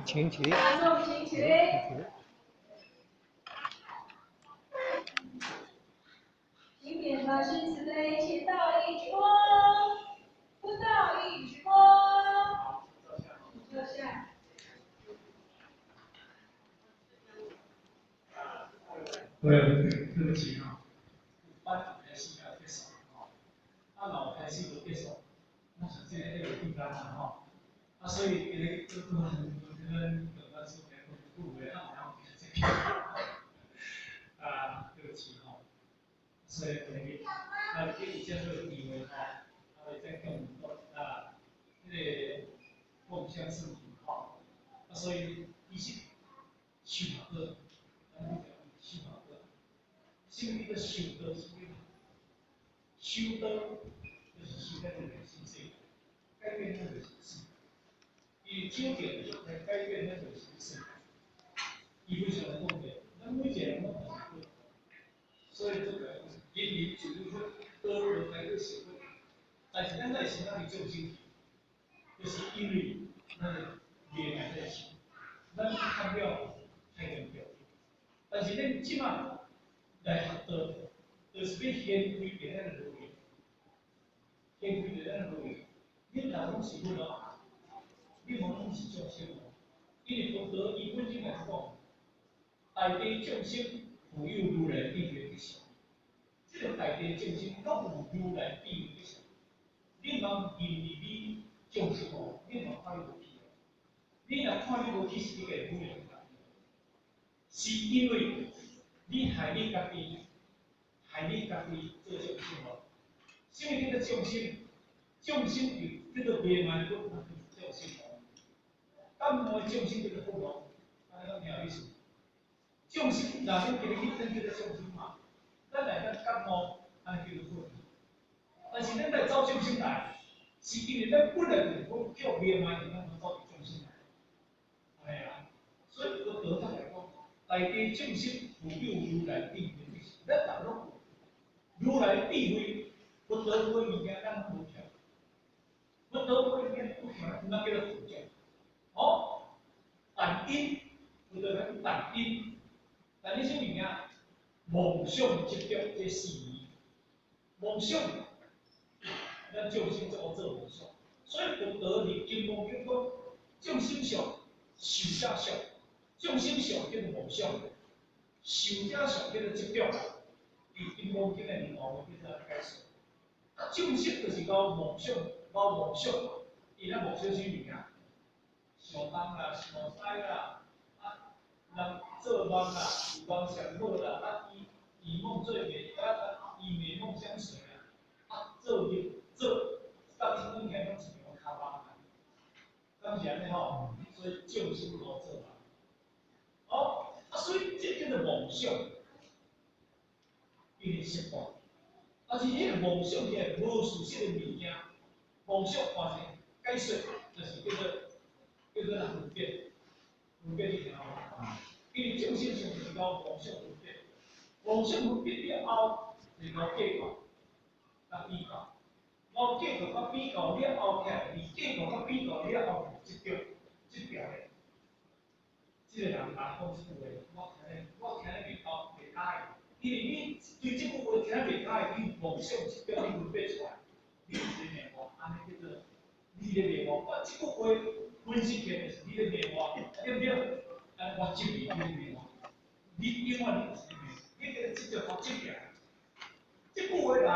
請起立。大眾請起立。請點法師慈悲，請道義之光，不道義之光。請坐下。對，對不起啊，班開始要結束吼，啊，老開始就結束，我想這個會簡單啦吼，啊，所以今日拄拄咱咱師兄講一句話，啊，唔曉這個，啊，對不起吼，所以今日啊，今日這個機會吼，啊，來再講啊，這個共享事情吼，啊，所以其實修道，咱講修道。什物叫做修道？什物修道就是修咱的內心世界，改變咱的心性。伊究竟來改變咱的心性。伊非常來講的，咱每一個人攏是佛，所以這個人人就有佛，道就來去成佛。但是咱內心哪裡眾生，就是因為咱的迷愛在心，咱看了太嚴重。但是咱這馬來學道，就是欲掀開著咱的路徑，掀開著咱的路徑。恁若攏是佛哦，你無攏是眾生哦。因為佛陀伊本身來講，大地眾生富有如來智慧吉祥。這個大地眾生攏有如來智慧吉祥。你茫認為你眾生哦，你茫看你無起哦。你若看你無起，是你家己侮辱家己，是因為你害你家己，害你家己做眾生哦。什物叫做眾生？眾生就叫做迷茫佛，眾生哦。覺悟的眾生叫做佛哦，按呢講聽有意思？眾生，若恁今日去咱叫做眾生嘛，咱來咱覺悟，按呢叫做佛。但是咱來走眾生來，是因為咱本來就是講叫迷茫，咱才走佇眾生來。哎呀，所以佛陀才來講，大地眾生富有如來智慧，咱逐個攏有如來智慧，佛陀有的物件咱攏無曉，佛陀有的物件不曉，那叫做佛教。哦，但因，佛陀講但因，但因啥物件？妄想執著這四義，妄想，咱眾生做做妄想，所以佛陀佇金剛經講，眾生相，壽者相，眾生相叫做妄想，壽者相叫做執著。佇金剛經的裡頭叫做解說。啊，眾生就是搞妄想，搞妄想，伊咧妄想啥物件？想東啦，想西啦，啊，人做夢啦，有夢上好啦，啊，伊以夢最美，啊，以美夢相隨啦，啊，做業做，到聽講起來攏親像跤夢啊，敢是按呢吼？所以眾生攏做夢。哦，啊，所以這叫做妄想，因為習慣，啊是彼個妄想起來無事實的物件，妄想換成解說，就是叫做叫做分別，分別你聽無？因為眾生相就是講妄想分別，妄想分別了後，就講計較、佮比較，講計較佮比較了後起來，離計較佮比較了後執著，執著的。這個人來講這句話，我聽咧袂到，袂喜，因為你對這句話聽袂喜，你妄想執著，你分別出來，你就是咧罵我，按呢叫做你咧罵我。我這句話分析起來就是你咧罵我，對毋對？按呢我質疑你咧罵我，你永遠你就是咧罵，你叫做執著我執著。這句話來，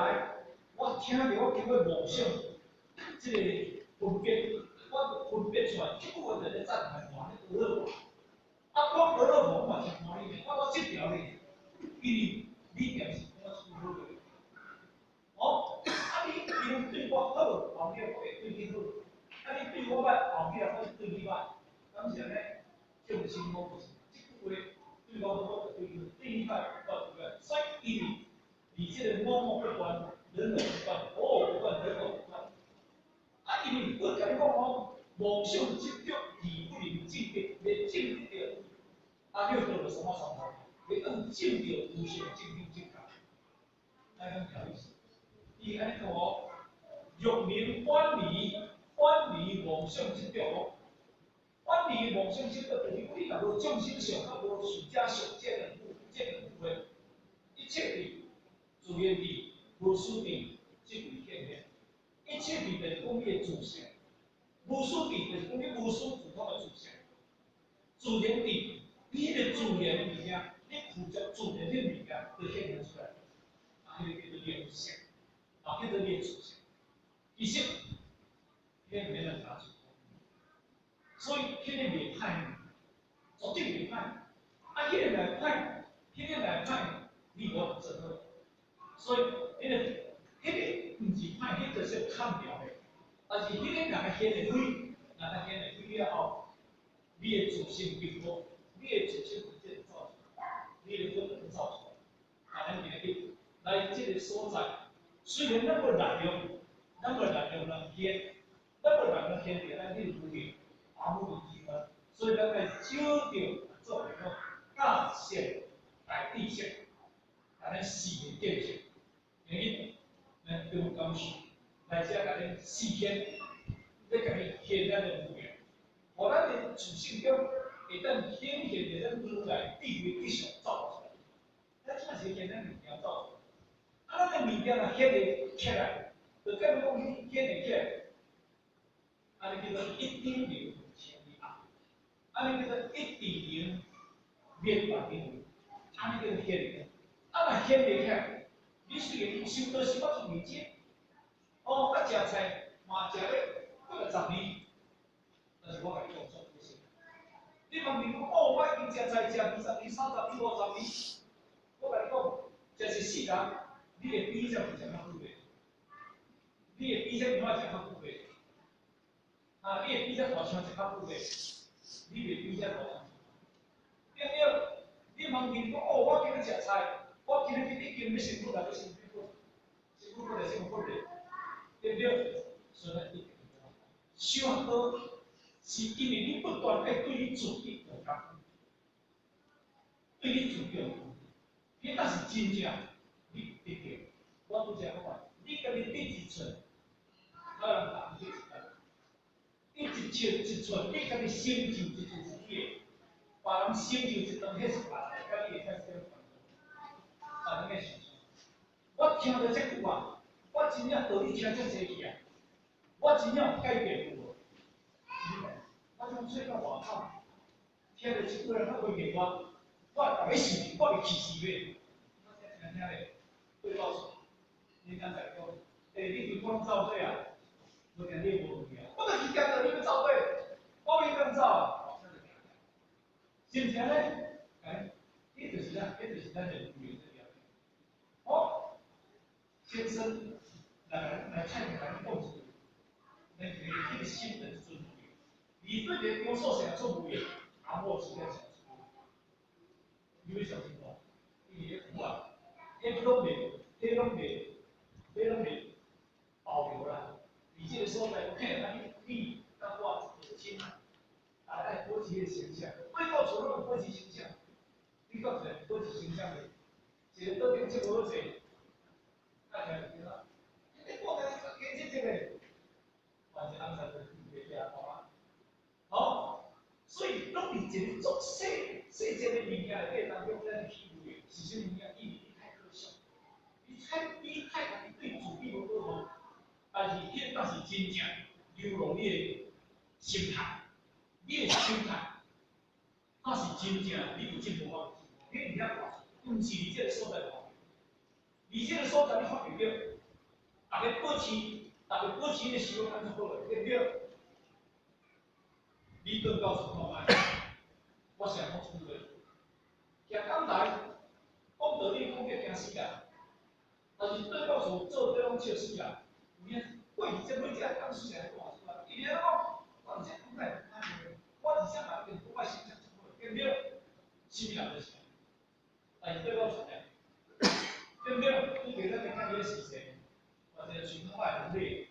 我聽著我經過妄想，這個分別，我分別出來，這句話就咧讚嘆我，咧學我。啊，我學了無，我嘛真歡喜，我執著你，因為你定是講我這句好話。哦，啊你因對我好，後壁我會對你好；啊你對我歹，後壁我對你歹。敢是按呢？眾生攏就是這句話對我好，我就對你好；對你歹，我就對你歹。所以因為你這個我我不斷，人我不斷，我我不斷，人我不斷。啊，因為我共你講哦，妄想執著而不能證得，袂證得著。啊，六道就什麼三摩地，袂當證著無上正等正覺。按呢講意思？伊按呢講哦，若明遠離，遠離妄想執著哦，远离妄想心，就是你若無眾生相，佮無寿者相，這兩句，這兩句話，一切智、自然智、無師智，這幾顯現。一切智就是講你的自性，無師智就是講你無師自通的自性。自然智，你彼个自然物件，你負責自然彼物件，就顯現出來，啊，彼個叫做靈性，啊，叫做你的自性。其實，彼個毋免咱查出，所以彼個袂歹，絕對袂歹。啊，彼個若歹，彼個若歹，你無法度做好。所以，彼個毋是歹，彼個就是砍掉的。但是彼個若較顯會開，若較顯會開了後，你的自信變好，你的自信直接走出來，你的福就走出來。啊，咱今日來這個所在，雖然咱無力量，咱無力量能顯，咱無力量顯著咱彼個無形，啊，無機關，所以咱愛少著做一個教善大知識，共咱四個建設，因為咱中間是來遮共咱四顯，欲共伊顯咱的無明，予咱的自性中會當顯現著咱如來智慧吉祥走出來。咱這馬是顯咱物件走出來，啊，咱的物件若顯會起來，就等於講顯會起來，按呢叫做一點靈千里暗，按呢叫做一滴靈滅萬境，按呢叫做顯。啊，若顯袂起來，你雖然修道修到出面子，哦，啊，食菜嘛食咧幾若十年，但是我共你講錯不是。你問伊講，哦，我已經食菜食20年、30年、50年，我共你講，食一世人，你會比這食較久袂？你會比這牛仔食較久袂？啊，你會比這大象食較久袂？你袂比這大象。對不對？你問伊講，哦，我今日食菜，我今日已經欲成佛啦，欲成佛，成佛就成佛咧，對不對？所以咱一定要修學道，是因為你不斷愛對你自己用功，對你自己用功，彼才是真正你得著。我拄才講過，你家己滴一寸，可能人滴一寸；你一尺一寸，你家己成就一寸是你的，別人成就一頓，彼是別人，佮你會使啥物關係？別人的想象。我聽著這句話，我真正道理聽遮濟去啊！我真正有改變有無？我怎出到外口，聽著這句人較威脅我，我逐个想，我會氣死袂？我才聽聽咧，對到厝，你剛才講，欸，你規工走對啊？無定你無去啊？我著去行著，你欲走對？我欲當走啊？是毋是按呢？欸，彼就是咱，彼就是咱的語言的了解。好，先生來來太平來講一句，咱就是彼個心就是尊貴。你對個場所成出無用，啊，我時間成出。你欲相信無？伊咧講啊，彼攏袂，彼攏袂，彼攏袂保留啦。佇這個所在，有可能你佮我一個親，大家愛保持彼個形象。對到厝攏保持形象，你講一個保持形象袂？一個桌頂這無好勢，啊，聽著對啦。你講的加這個，完全翁婿就袂聽看。好，所以攏佇一個足細細節的物件內底當中，咱去體會是啥物件？因為你太可惜，你太家己對自己無保護，但是彼才是真正流露你的心態，你的心態，才是真正你有進步，我有進步。你佇遐看，毋是佇這個所在看，佇這個所在你發現著，逐家保持的生活安怎好個，對不對？你轉到厝看覓，我成日講這句話，徛講台講道理講甲驚死人，但是轉到厝做這攏笑死人。有影過去這每一個講師成日講出來，伊咧講，我毋是講來我而且嘛一定我形象足好，對不對？啥物人都是，但是轉到厝呢，對不對？你記得咱看伊個視線，或者像我的能力，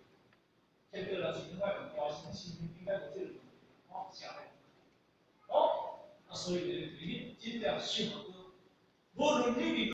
結果啦，像我的目標，什麼心應該無這個問題，吼，是按呢。哦，啊，所以就是你真正修學，無論你佇